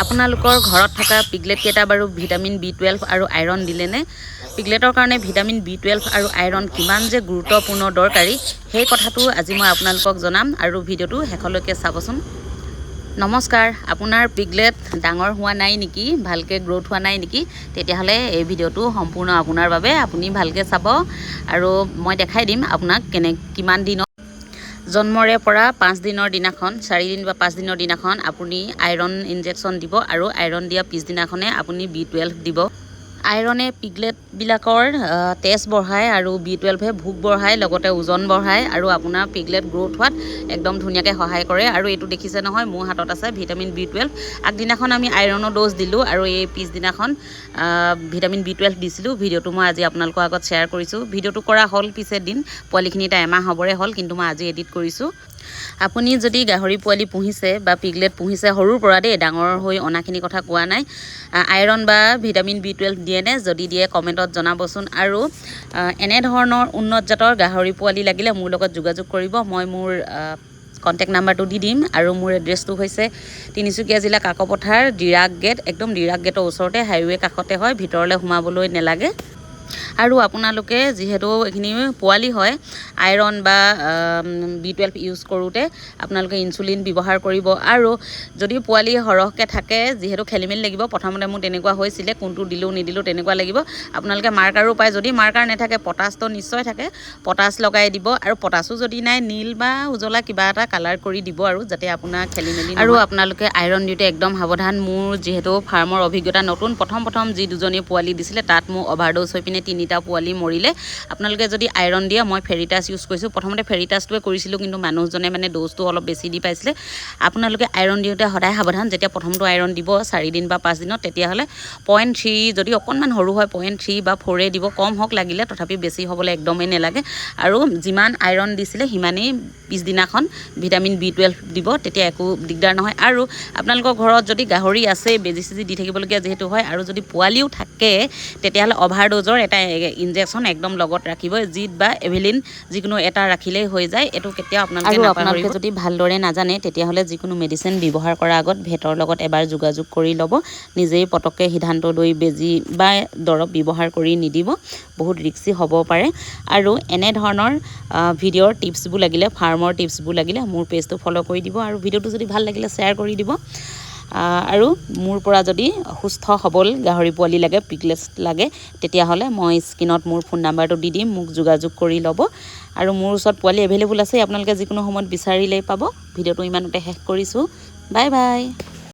আপোনালোকৰ ঘৰত থকা পিগলেটকেইটা বাৰু ভিটামিন বি 12 আৰু আইৰণ দিলেনে? পিগলেটৰ কাৰণে ভিটামিন বি 12 আৰু আইৰণ কিমান যে গুৰুত্বপূৰ্ণ, দৰকাৰী, সেই কথাটো আজি মই আপোনালোকক জনাম আৰু ভিডিঅ'টো শেষলৈকে চাবচোন। নমস্কাৰ। আপোনাৰ পিগলেট ডাঙৰ হোৱা নাই নেকি? ভালকৈ গ্ৰ'থ হোৱা নাই নেকি? তেতিয়াহ'লে এই ভিডিঅ'টো সম্পূৰ্ণ আপোনাৰ বাবে। আপুনি ভালকৈ চাব আৰু মই দেখাই দিম আপোনাক কেনে কিমান দিনত জন্মৰে পৰা 5 দিনৰ দিনাখন, 4 দিন বা 5 দিনৰ দিনাখন আপুনি আইৰণ ইনজেকশ্যন দিব আৰু আইৰণ দিয়া পিছদিনাখনে আপুনি বি 12 দিব। আইৰণে পিগলেটবিলাকৰ তেজ বঢ়ায় আৰু বি 12-এ ভোক বঢ়ায়, লগতে ওজন বঢ়ায় আৰু আপোনাৰ পিগলেট গ্ৰ'থ হোৱাত একদম ধুনীয়াকৈ সহায় কৰে। আৰু এইটো দেখিছে নহয়, মোৰ হাতত আছে ভিটামিন বি 12। আগদিনাখন আমি আইৰণৰ ড'জ দিলোঁ আৰু এই পিছদিনাখন ভিটামিন বি 12 দিছিলোঁ। ভিডিঅ'টো মই আজি আপোনালোকৰ আগত শ্বেয়াৰ কৰিছোঁ। ভিডিঅ'টো কৰা হ'ল পিছে দিন, পোৱালিখিনি এতিয়া এমাহ হ'বৰে হ'ল, কিন্তু মই আজি এডিট কৰিছোঁ। আপুনি যদি গাহৰি পোৱালি পুহিছে বা পিগলেট পুহিছে সৰুৰ পৰা দেই, ডাঙৰ হৈ অনাখিনি কথা কোৱা নাই, আইৰণ বা ভিটামিন বি 12 দিয়েনে? যদি দিয়ে, কমেণ্টত জনাবচোন। আৰু এনেধৰণৰ উন্নত জাতৰ গাহৰি পোৱালি লাগিলে মোৰ লগত যোগাযোগ কৰিব। মই মোৰ কণ্টেক্ট নাম্বাৰটো দি দিম আৰু মোৰ এড্ৰেছটো হৈছে তিনিচুকীয়া জিলা, কাকপথাৰ, ডিৰাক গেট, একদম ডিৰাক গেটৰ ওচৰতে, হাইৱে কাষতে হয়, ভিতৰলৈ সোমাবলৈ নেলাগে। আৰু আপোনালোকে যিহেতু এইখিনি পোৱালি হয়, আইৰণ বা বি 12 ইউজ কৰোঁতে আপোনালোকে ইনচুলিন ব্যৱহাৰ কৰিব। আৰু যদি পোৱালি সৰহকৈ থাকে, যিহেতু খেলি মেলি লাগিব, প্ৰথমতে মোৰ তেনেকুৱা হৈছিলে, কোনটো দিলোঁ নিদিলোঁ তেনেকুৱা লাগিব। আপোনালোকে মাৰ্কাৰো পায়। যদি মাৰ্কাৰ নাথাকে, পটাচটো নিশ্চয় থাকে, পটাচ লগাই দিব। আৰু পটাচো যদি নাই, নীল বা উজলা কিবা এটা কালাৰ কৰি দিব আৰু যাতে আপোনাৰ খেলি মেলি। আৰু আপোনালোকে আইৰণ দিওঁতে একদম সাৱধান। মোৰ যিহেতু ফাৰ্মৰ অভিজ্ঞতা নতুন, প্ৰথম প্ৰথম যি দুজনী পোৱালি দিছিলে, তাত মোৰ অভাৰড'জ হৈ পিনে তিনিটা পোৱালি মৰিলে। আপোনালোকে যদি আইৰণ দিয়ে, মই ফেৰিটাছ ইউজ কৰিছোঁ। প্ৰথমতে ফেৰিটাছটোৱে কৰিছিলোঁ, কিন্তু মানুহজনে মানে ড'জটো অলপ বেছি দি পাইছিলে। আপোনালোকে আইৰণ দিওঁতে সদায় সাৱধান। যেতিয়া প্ৰথমটো আইৰণ দিব 4 দিন বা 5 দিনত, তেতিয়াহ'লে 0.3, যদি অকণমান সৰু হয়, 0.3 বা 4-এ দিব, কম হওক লাগিলে, তথাপি বেছি হ'বলৈ একদমেই নেলাগে। আৰু যিমান আইৰণ দিছিলে, সিমানেই পিছদিনাখন ভিটামিন বি 12 দিব, তেতিয়া একো দিগদাৰ নহয়। আৰু আপোনালোকৰ ঘৰত যদি গাহৰি আছে, বেজী চেজী দি থাকিবলগীয়া যিহেতু হয় আৰু যদি পোৱালিও থাকে, তেতিয়াহ'লে অভাৰড'জৰ এটা ইনজেকশ্যন একদম লগত ৰাখিব। জিত বা এভিলিন যিকোনো এটা ৰাখিলেই হৈ যায়। এইটো কেতিয়াও আপোনালোকে আৰু নাপাহৰিব। আপোনালোকে যদি ভালদৰে নাজানে, তেতিয়াহ'লে যিকোনো মেডিচিন ব্যৱহাৰ কৰাৰ আগত ভেটৰ লগত এবাৰ যোগাযোগ কৰি ল'ব। নিজেই পটককৈ সিদ্ধান্ত লৈ বেজী বা দৰৱ ব্যৱহাৰ কৰি নিদিব, বহুত ৰিক্সি হ'ব পাৰে। আৰু এনেধৰণৰ ভিডিঅ'ৰ টিপছবোৰ লাগিলে, ফাৰ্মৰ টিপছবোৰ লাগিলে মোৰ পেজটো ফ'ল' কৰি দিব আৰু ভিডিঅ'টো যদি ভাল লাগিলে শ্বেয়াৰ কৰি দিব। আৰু মোৰ পৰা যদি সুস্থ সবল গাহৰি পোৱালি লাগে, পিগলেটছ লাগে, তেতিয়াহ'লে মই স্ক্ৰীণত মোৰ ফোন নাম্বাৰটো দি দিম, মোক যোগাযোগ কৰি ল'ব। আৰু মোৰ ওচৰত পোৱালি এভেইলেবল আছে, আপোনালোকে যিকোনো সময়ত বিচাৰিলেই পাব। ভিডিঅ'টো ইমানতে শেষ কৰিছোঁ। Bye bye.